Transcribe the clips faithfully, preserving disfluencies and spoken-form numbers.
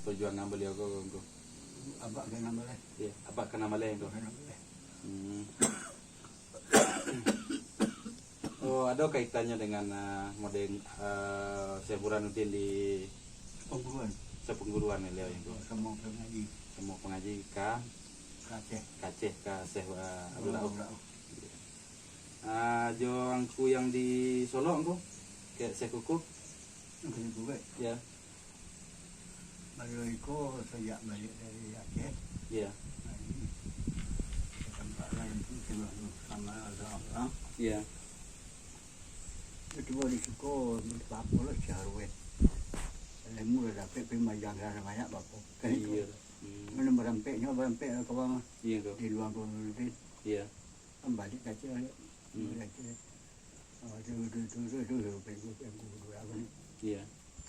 Perjuangan baliau ko, ko. Abak ka nan baleh. Iya, abak ka nan baleh ko. Abak ka nan baleh. Hmm. Oh, ado kaitannyo dengan, ah, model, ah, Syekh Burhanuddin di Pangguruan. Sapangguruan baliau ko. Samo pangaji. Samo pangaji ka Ka Aceh. Ka Aceh, ka Syekh, ah, Abdul Rauf. Abdul Rauf. Ah, jo angku yang di Solok ko, Syekh Kuku. Yang ka Kuku. Ya. Baliau iko sajak baliak dari Aceh. Iya. Nah, ini, ka tampek lain tu, tengah tu, samo ado urang. Iya. Dia tibo di siko, baapo lah, caruet. Ilmu lah dapek, tapi majang lah banyak, baapo. Kan itu. Iya. Hmm. Mana barampeknyo, barampek lah kawan. Iya, tu. Di luar komuniti. Iya. Kan baliak ka Aceh, baliak. Hmm. Baliak ka Aceh. Ah, tu, tu, tu, tu, tu, tu, pengku, pengku, tu, apa ni? Iya.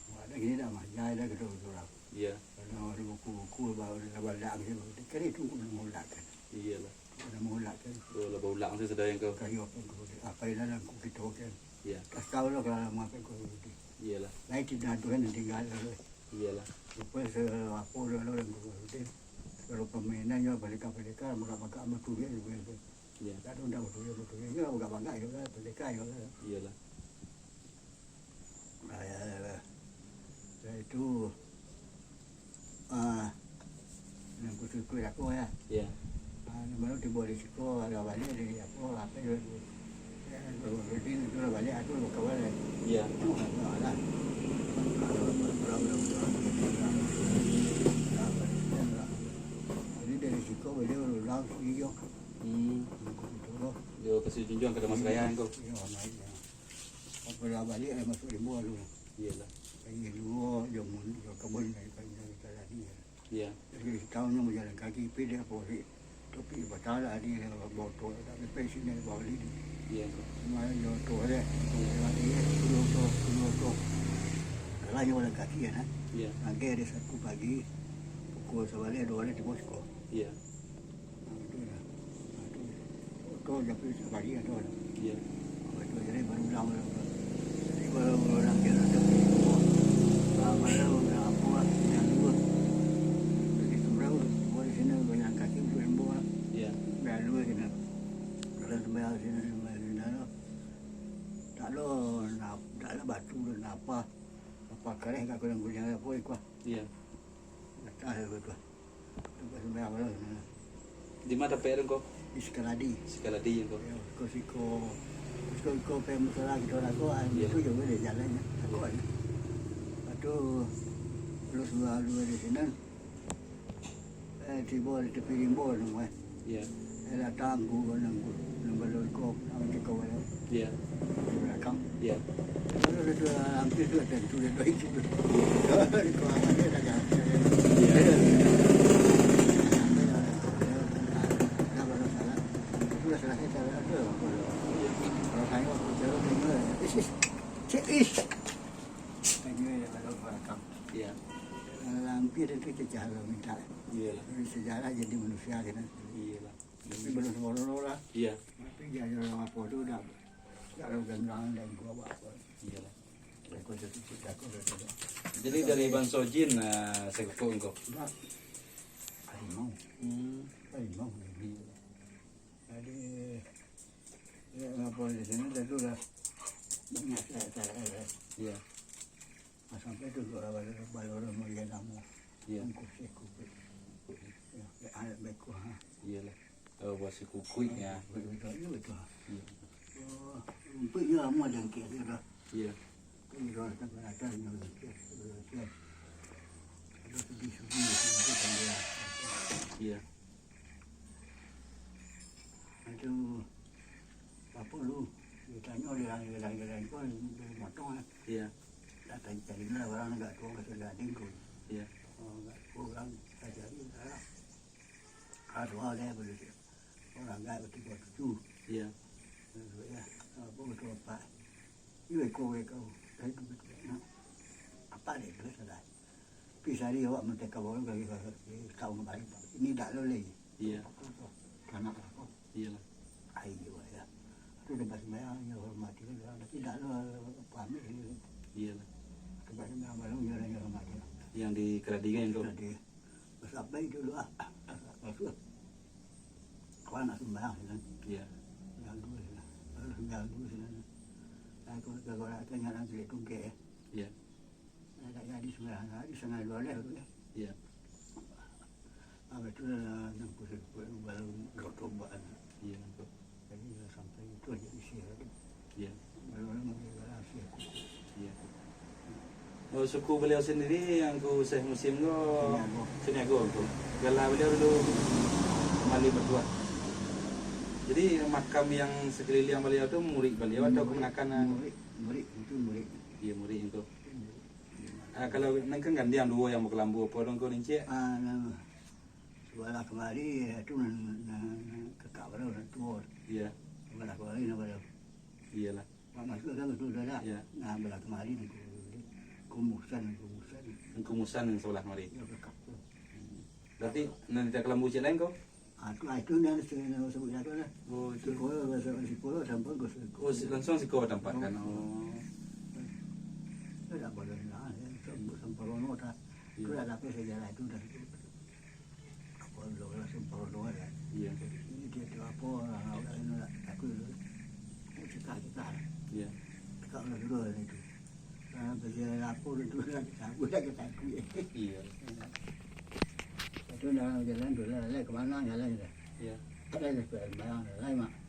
Wah, dah gini dah, mah. Jai dah, gitu, gitu lah. Iya. Kalau ada buku-buku, baru dah badak, gitu. Kali itu, aku nak mengulakkan. Iyalah. Aku nak mengulakkan. Oh, lah baulak tu sudah yang kau. Kayu apa, apa yang dalam buku kita, kan? Iya. Kasih tahu lah kalau mau apa kau, gitu. Iyalah. Lain tidak ada yang tinggal, lah. Iyalah. Supaya se-, apa, lah, lah, yang kau, gitu. Kalau pemainan, ya, baliak-baliak, mereka bakal bertulis, gitu. Iya. Kadang dah baduo, baduo. Inyo bagak-bagak yo lah, pandeka yo lah. Iyolah. Ah, ya, ya, ya. Sudah itu, ah, nan kusukuik aku ya. Iya. Ah, nan baru tibo di siko, lah baliak dari apo, apo yo tu. Ya, baru rutin itu lah baliak, aku lah bakawan lah. Iya. Itu lah, lah. Jadi dari siko baliau ulang sendiri yo. Hmm. Gitu loh. Yo, kasih junjuang ka Damas Raya ko. Yo, naik, ya. Apo lah baliak, eh, masuk limbo tu. Iyolah. Kayu duo, jamun, jo kabun, dari kayu dari tadi, ya. Iya. Jadi, setahun nyo bajalan kaki, pi dia apo, pi, tapi batal lah, dia bawa oto, tapi pi sini bawa lidi. Iya, ko. Cuma yo oto aja, oto lagi, ya, sepuluh oto, sepuluh oto. Kalau nyo bajalan kaki, ya, nah. Iya. Lagi ada satu pagi, pukul sabaliak, duo baleh, tibo siko. Iya. Nah, itu dah. Nah, itu. Kau jadi sabari ado lah. Iya. Kau itu jadi baru ulang lah. Jadi baru ulang dia lah. Baru ulang apa lah, yang dua. Jadi surau, kau di sini banyak kaki, untuk lembu lah. Iya. Lalu sini. Kalau sembahyang sini, sembahyang sini lah. Tak ada, tak ada batu dan apa. Apa kareh kat kuning-kuning apa ikut. Iya. Gatah aku tu. Tempat sembahyang malam tu. Di ma tapek tu ko? Di Sekaladi. Sekaladi ko. Yo, siko-siko, siko-siko pai musala kito lah ko, ah, iya, itu juo lah jalannyo. Tako aja. Lepas tu, terus baru di sini. Eh, tibo di tapi rimbo tu, eh. Iya. Eh, datang ku, nang ku, nang baru ko, nang ciko baru. Iya. Di balakang. Iya. Kalau dah tu, hampir tu, dah tu, dah tu, itu. Iya. Kalau di ko, apa dia dah ganti. Iya. Sampai dah, dah, dah, dah, baru salah. Itu dah salah, kita dah tu. Iya. Kalau saya, aku cari, tengok, ish, ish. Cik, ish. Tengok, ya, kalau balakang. Iya. Hampir itu cecah lah minta. Iyalah. Dari sejarah jadi manusia kita. Iyalah. Tapi belum sempurna lah. Iya. Tapi dia ada orang apa tu dah, dah ada gangguan dan gua apa. Iyalah. Aku ada tu, aku ada tu. Jadi dari banso jin, ah, Syekh Kuku ko? Enggak. Harimau. Hmm. Harimau. Iya. Jadi, ya, apa di sini dah tu dah banyak saya, saya, saya. Iya. Nah, sampai tu dua balor, balor mulia namo. Iya. Ungkup Syekh Kukuik. Ya, ya, anak beko, ha. Iyalah. Oh, buat Syekh Kukuik, ya. Betul, betul, betul. Iya. Oh, rumputnyo lamo jangkik tu dah. Iya. Kan dah sampai atas, dah jangkik, dah jangkik. Ada sudi-sudi, sudi kan dia. Iya. Aduh, apa lu? Ditanyo di lain-lain ko, dari motong, eh. Iya. Datang cari lah orang agak tua, ka sudah dingkul. Iya. Oh, agak tua orang, kita cari lah. Ada dua deh, boleh dia. Orang agak betul-betul. Iya. Ya, apa betul apa? Iyo, iko, iko. Dari tu, iko. Nah, apa deh, terus ada. Tapi sehari awak manteka baru lagi, tahu kembali. Ini dak lo lagi. Iya. Tanak aku. Iyalah. Ai, iyo, ya. Aku udah pas sembahyang, ya, hormati lah. Tapi dak lo pamit, ya. Iyalah. Tempat sembahyang baru, ya, ya, hormati lah. Yang di Keladi kan tu? Tadi sampai dulu ah. Kawan nak sembahyang sinan. Iya. Sembahyang dulu sinan. Baru sembahyang dulu sinan. Aku kalau tanya orang tu tungke. Iya. Nak jadi sembahyang hari setengah dua lah tu ya. Iya. Apa tu lah nang kusik-kusik baru rotobak. Iya. Angku. Jadi dah sampai itu aja isi hari. Iya. Baru orang mengalah isi aku. Iya. Oh, suku beliau sendiri yang ku Syekh Musim tu Suniago. Suniago tu. Gala beliau dulu Mali Bertuah. Jadi makam yang sekeliling beliau tu murid beliau atau kemenakan? Murid, murid itu murid. Iya, murid itu. Ah, kalau nang kan gandiang dua yang bakalambu apa dong kau nincik? Ah, nah, sebelah kemari itu nan nan nan kakak baru nan tua. Iya. Sebelah kemari nak baru. Iyalah. Mak masuk kan betul dah. Iya. Nah, belah kemari ni kumusan, kumusan. Kumusan yang sebelah kemari. Ya kakak tu. Berarti nanti kalambu cik lain kau? Ah, tu ah, itu nan sini nak sebut aku lah. Oh, itu. Siko, bahasa siko tanpa gus. Oh, si- langsung siko tempat kan. Oh. Tidak boleh lah, ya. Sampai rono tak. Iya. Itu dah dapat sejarah itu dah. Apa dulu lah sampai rono ya. Iya. Jadi dia tu apa orang awak ini lah. Aku dulu. Cekak-cekak. Iya. Cekak lah dulu lah itu. Ah, bagi apa dulu lah kita aku dah kita aku. Iya. Itu dah jalan dulu lah, ke mana jalan dah. Iya. Ada dah barang lain mak.